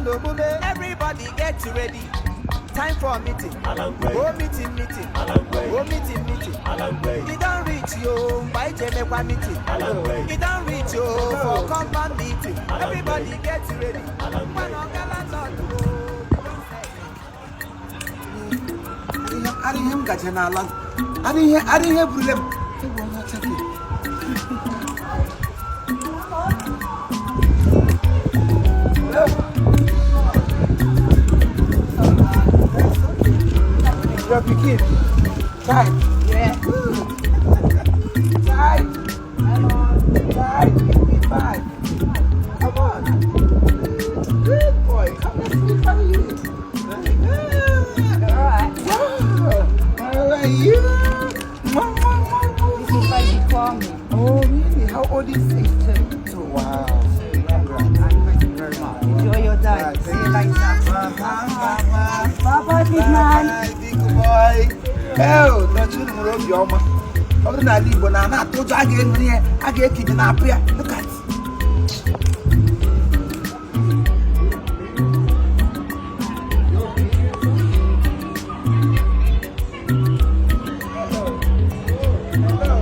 n'omume. Everybody get ready, time for meeting. Go meeting, meeting, go meeting, meeting. E don reach yo mgbe anyị ji emekwa meeting. E don reach yo for compound meeting. Everybody get ready. Ngwanụ, ọga landlord o. Ara ihe m gaje n'ala, ara ihe, ara ihe burule m. Ewu, onye ọcha gị. Your pikin. Child. Yeah. Child. Child. Give me five. Come on. Good boy. Come, let's see how you. Very good. All right. Yeah. How are you? Mwah, mwah, mwah, mwah. This is baby Kwame. Oh, really? How old is he? 2. Wow. Congrats. Thank you very much. Enjoy your day. Right, See you later. Bye bye. Bye bye, big man. Bye, big boy. Hell, nọchi unu nwere obiọma. Ọ bụrụ n'ala Igbo na na-atụ ụjọ, a ga-enwere ya, a ga-ekide na-apụ ya. Look at. Hello.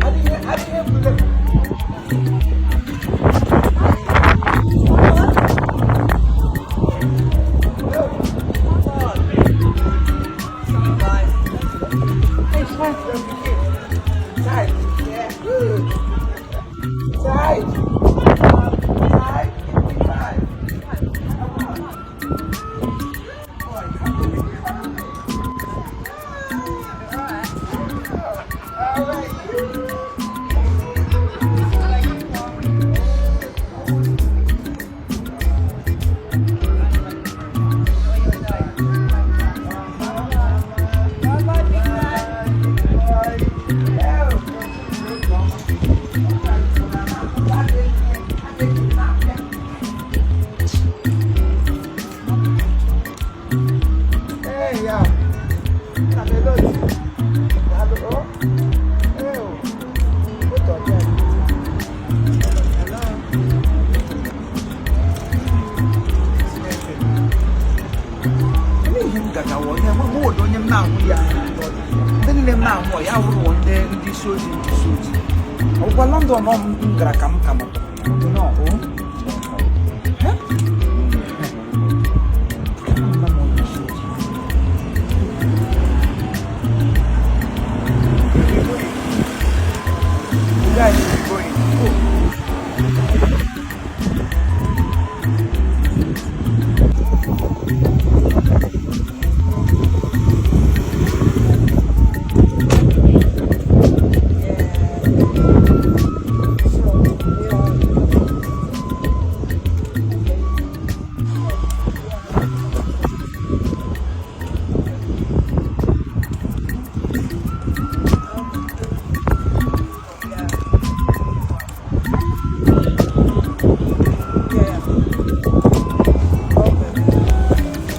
Adịghị adịghị ebule. Child. Yeah. Good. Child. Child. Give me five. Come on. Boy, come on. How are you? Bye bye, big man. Hey, yeah. Na melody. Hello. Hey. Put on there. Hello. Chineke. Olee ihe m gaga wụ onye mụ wụ onye m na-ahụ ya, ndị niile m na-ahụ ya wụrụ ndị isi ojii, ndị isi ojii. Ọgwụkwa London ọ m gara ka m ka nọ no, o Eh? Nna m onye isi ojii. You guys should be going. Go. Yeah. Okay.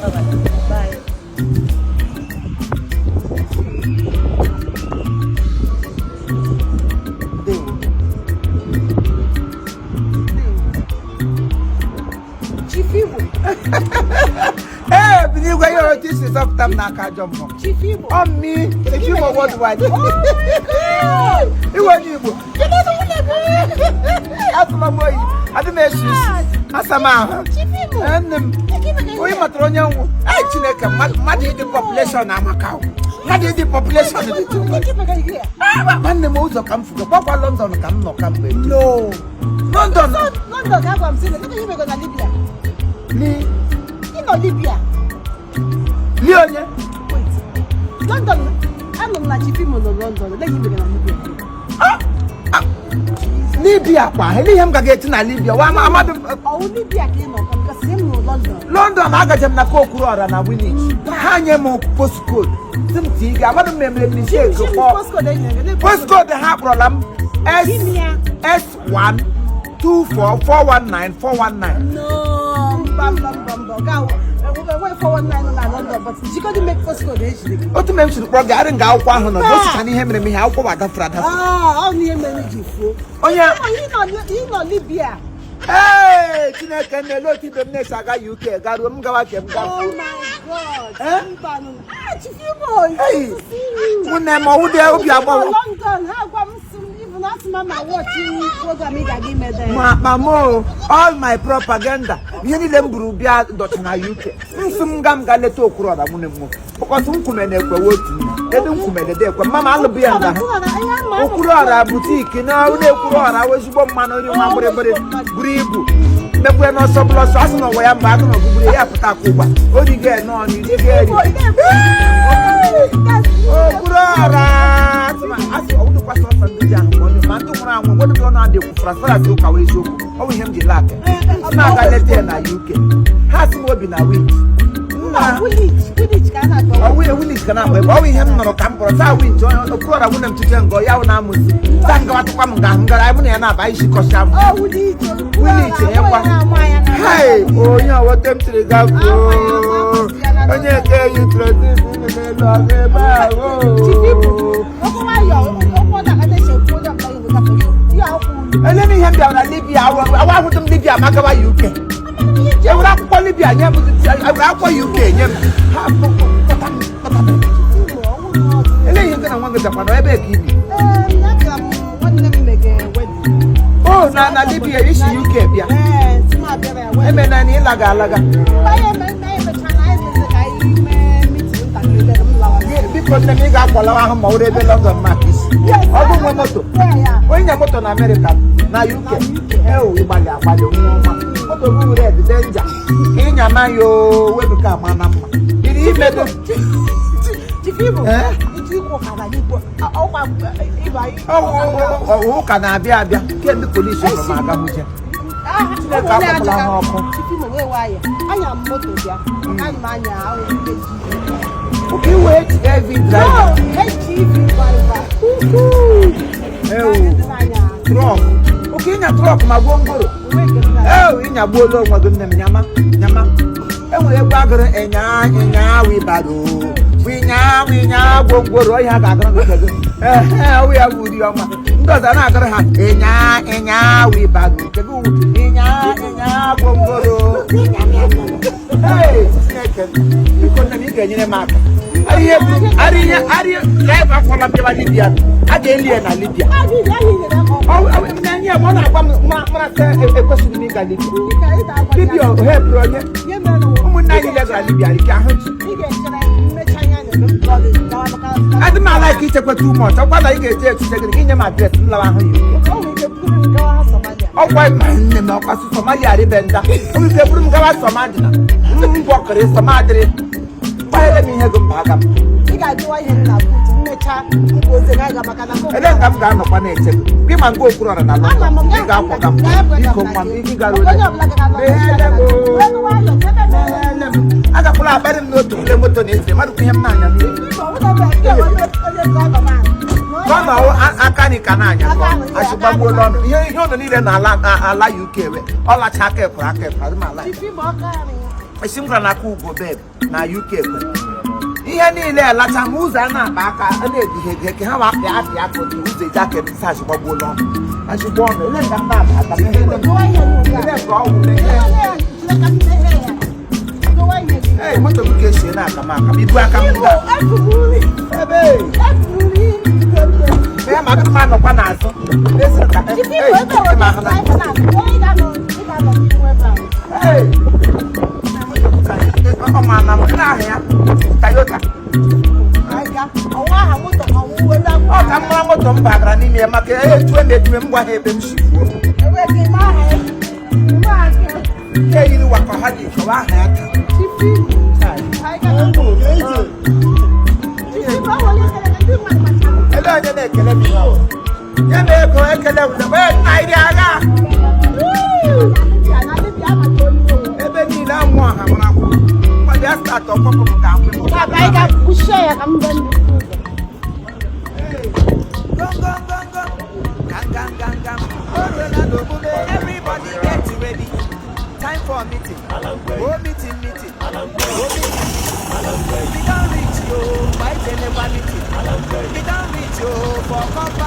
All right. Bye. Ndewo. Chief Igbo. Ee, bi n'igwe ya otu isi zọpụta m n'aka ajọ mmụọ. Chief Igbo. Ọ mmi Chief Igbo worldwide. Oh my God! Iwe onye Igbo. Kedu ebe nwunye gị? Atụla m oyi. Adị m esi isi. Asa m ahụ. Chief Igbo. Ee, nne m. Onye matara onye nwụ. Ee, Chineke, mmadụ ịdị population amaka o. Mmadụ ịdị population dị too much. Ah, nwanne m, ụzọ ka m fugo. Gbakwa London ka m nọ kamgbe. No. London. London ka agwa m sị na ihe mego na Libya. Li Ị nọ Libya. Li onye? Wait. London, anọ m na Chief Imo nọ London. Olee ihe mego na Libya? Libya kwa. Ele ihe m gaga eti na Libya. Wa ama amadụ. Ọwụ Libya ka ị nọ ka because m nọ London. London, agaje m na Kokwuruọra na Woolwich. Ha nye m postcode. Sị m tii ga amadụ m emere mistake kpọọ. Postcode e nyere gị. Postcode ha kpọrọla m S Gịnị ya? S1 24 419 419. No, mba, mba, mba, mba. Ọ ga enweghị 419 nọ na London. but jikọdị make postcode ejiri gị. Otu mere m siri kpọrọ gị arị nga akwụkwọ ahụ nọ gosicha na ihe mere m ihe akwụkwọ bụ adafere adafe. Ah, ọ na ihe mere ji fuo. Onye Ị nọ Libya. Ee, Chineke na-ele otu ibe m na-esi aga UK garuo m gawa ke m Oh gafuo. my God. Eh? Mbanụ. Ah, Chief Imo, it's Hey. good to see you. Nwunne m ọwụ dị obi agbawa. London, ha gwa m sị m even asị m ma watch program ị ga-aga ime there. Ma akpa m o, all my propaganda ihe niile m buru bịa dọcha na UK. Nsị m ga m ga leta Okwuluọra nwunne m nwoke. Bụkọsị nkwume na-ekwewe otu nne. Ebe nkwume na-ede ekwe mma m alụbụ ya nga ha. Okwuluọra boutique na ụlọ Ekwuluọra wụ ezigbo mmanụ nri nwa gbịrịgbịrị buru ibu mekwe n'ọsọ bụla ọsọ asị na ọwa ya mba agụ na ọgụgburu ya pụta aka ụgba origo nọ n'irigo eri Okwuluọra asị ọwụdụkwasị ọsọ ndị ji ahụ onye ma ndị nwụrụ anwụ nwere ọnụ adị ekwu frasfrasị ụka wee eziokwu ọ bụ ihe m ji lak m na-aga leta ya na UK ha sị m obi na wit nna Woolwich ka a na-akpọ. ọwụ Woolwich ka na-akpọ ebe ọ bụ ihe m nụrụ ka m kpọrọ taa winch onye Okwuluọra nwunye m tuche ngọ ya wụ na-amụzi taa ngawatụkwa m nga m gara mụ na ya na-aba isi kọcha m Oh, Woolwich. Woolwich, ekwa. Hai, onye ọwọte m tiri gafuo onye nke yi trotis n'elu ọrụ ebe ahụ. Ele na ihe m bịara na Libya awa ahụtụ m Libya ma gawa UK. Ewere akwụkwọ Libya nye m, ewere akwụkwọ UK nye m. Ha kpọta m, kpọta m. Ele ihe nke na nwa gị bịakwa nọ ebe ka ibi. O na Libya isi UK bịa. Emena na ịlaga alaga. Biko nne m ị ga-akwalawa ahụ ma ọ wụrụ ebe London maka isi. Ọ bụ nwe moto. Onye nya moto na Amerịka na UK. Ewu ịgbalị agbalị nwa ọma. Moto gị were ed denja. Ka ịnya ma ya o webuka ama na mma. Iri imedo. Eh? Ọwụ ụka na-abịa abịa. Kemgbe polisi hụrụ m aga hụje. Chineke akpọpụla ha ọkụ. Anya m moto bịa, ana m anya ahụ Ụka iwe HAV driver. HGV driver. Ewu trọk. Ụka ịnya trọk ma gwongworo. Ewu ịnyagbuola onwe gị nne m nyama nyama. Enwere egwu agụrụ ịnya ịnya wibaro. Winya winya gwongworo ọhịa ga-agụrụ gị gị. Ehe ọwụ ya bụ uri ọma. Ndị ọzọ na-agụrụ ha ịnya ịnya wibaro. Kedu ịnya ịnya gwongworo. Hey, Chineke biko nne m ị ga-enyere m aka. Ihe arị arị driver akwọla m bịawa Libya. A ga-eli ya na Libya. Ọ ọ na-agwa m mara sị ekwesịrị m ịga Libya. Libya hepụrụ onye ụmụnne anyị niile gara Libya ike ahụ ji. Adị m ala ka ichekwa too much. Ọkwa na ị ga-eche echiche gị gị nye m address m lawa ahụ ya. Ọkwa ma nne m ọkwa sị Somalia rịbe nda. O nwere ike buru m gawa Somalia. M gwọkọrọ Somadịrị. Gbanyere m ihe gị mba aga m. Ele nga m ga-anọkwa na-eche gị. Gị ma nga Okwuluọra na London. Ị ga-akwọga m. Biko nwa m ị gara ole. Meghele m oo. Meghele m. Agakwala akparị m n'otu ule moto na-efe mmadụ kwa ihe m na-anya n'obi. Gọma aka nị ka na-anya achịgbagbuola ọnụ ihe ihe ụnụ niile na ala ala UK we ọlacha aka ekwere aka ekwere adị m ala esi m gara n'aka ugo beb na UK kwe ihe niile alacha ma ụzọ a na-akpa aka a na-edighe ege ka ha ma apịa apịa aka otu ụzọ eji aka ebisa achịgbagbuola ọnụ achịgba ọnụ ele nga m na-aba ata meghele m ele nke ọgwụ meghele. Ee, moto m ka esi na-aka m aka m ibu aka m nga ebe ee ma agụrụ m anọkwa n'azụ Esi ka ee ị ma ahụ na ee ọ ma na m aha ya Toyota ọ ka m mara moto m bagara n'ime ya maka etue m etue m gwa ha ebe m si kwuo nke yiri wakọ ha ji kọwa aha ya taa ele onye na-ekele m ihe ọ? Nye m ego ekele m ee nna iri agha ebe niile anwụ ọha mara akwụkwọ mmadụ ya start ọkpọkọ m ka nkwụ Everybody get ready. Time for meeting. Go meeting, meeting. Go meeting, meeting. Mekwa meeting. E don reach o for.